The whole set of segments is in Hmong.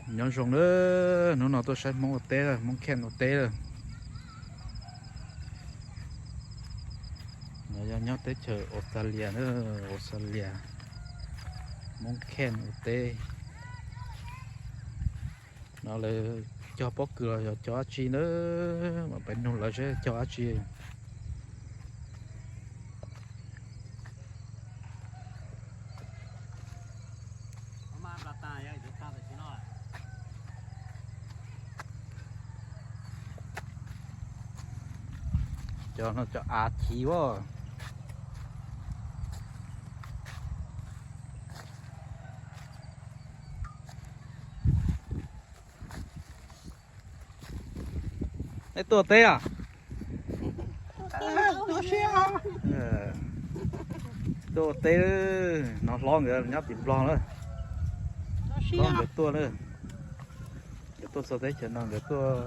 Nyob zoo na, hnub no tuaj saib Hmoob ua teb lawm, Hmoob Kheej ua teb lawm. No yog nyob teb chaws Australia na, Australia, Hmoob Kheej ua teb. No lawv cog pob kws los yog cog dab tsi na, mam pais nug lawv seb cog dab tsi. Cov no cov av chiv as. Neb tuaj teb os? Tuaj ua teb, hnov hlob nkawd nyob tim Nplog na. Hlob nkawd tuaj na, nkawd tuaj txog teb chaws no nkawd tuaj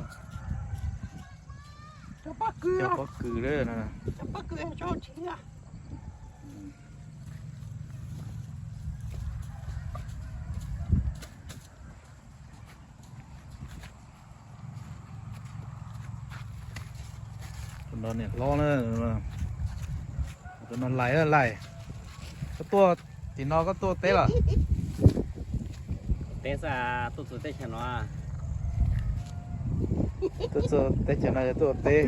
cog pob kws na. Tus no niam hlob na, tus no Lais, Lais. Koj tuaj tim no koj tuaj teb los? Teb xwb, tuaj txug teb chaws no. Tuaj txug teb chaws no yog tuaj teb.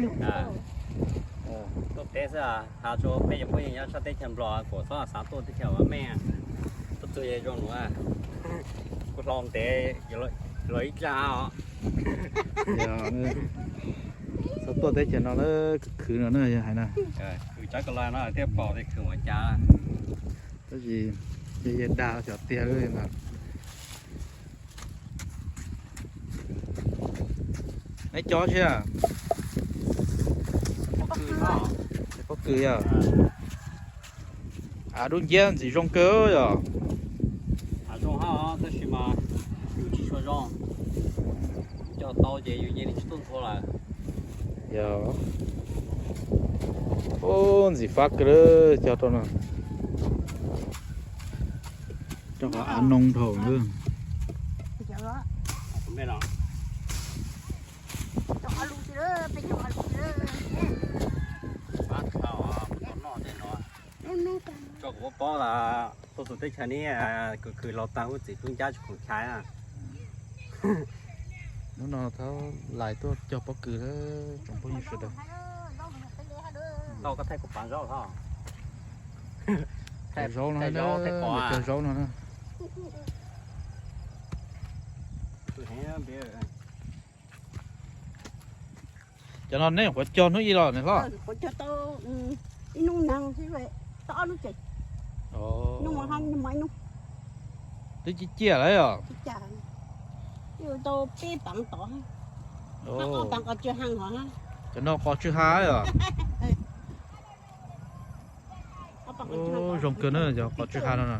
Tuaj teb xwb, has rua peb cov phooj ywg nyob sab teb chaws Nplog kuas txhob xav tuaj teb chaws ua mej, tuaj txug zoo nuav, kuv hlo ntev los ib dlaag os. Txhob tuaj teb chaws no na, khwv khwv no na yog hais na. Khwv cov ko los no thiaj pom tias khwv ua cas. Tab sis yog dag xyov tiag lawm ntag. Neb cov tsi? Pob kws yog. Av dub nciab ntxim zoo kawg yog. Av zoo hab tab sis mas yus tsis tshua zoo, cog tau ces yus yeej tsis tuaj ntxhua lawm. Yog. Ub, ntxim fab kawg lawm cog rau no. Rau qhov av noo dhau lawm. Tso kuv paub paub tas tuaj txug teb chaws ne, khwv khwv los taag hub txiv tub ncab tsis khoom chais na. Hnub no thaub Lais tuaj cog pob kws lawm tsoom phooj ywg sawv daws. Tau koj thaij kuv pav zaub hos. Cog zaub no, cog zaub no na. Cov no neb nyuam qhuav cog hnub ib los ne hlob? Ib hnub neeg, tau ob hnub ces, hnub ib hnub. Twb ciaj ciaj lawm os. Tau peb paav tod, ob paav qos tsw ha hos. Cov no qos tsw ha os. Zoo kawg na cov qos tsw ha no.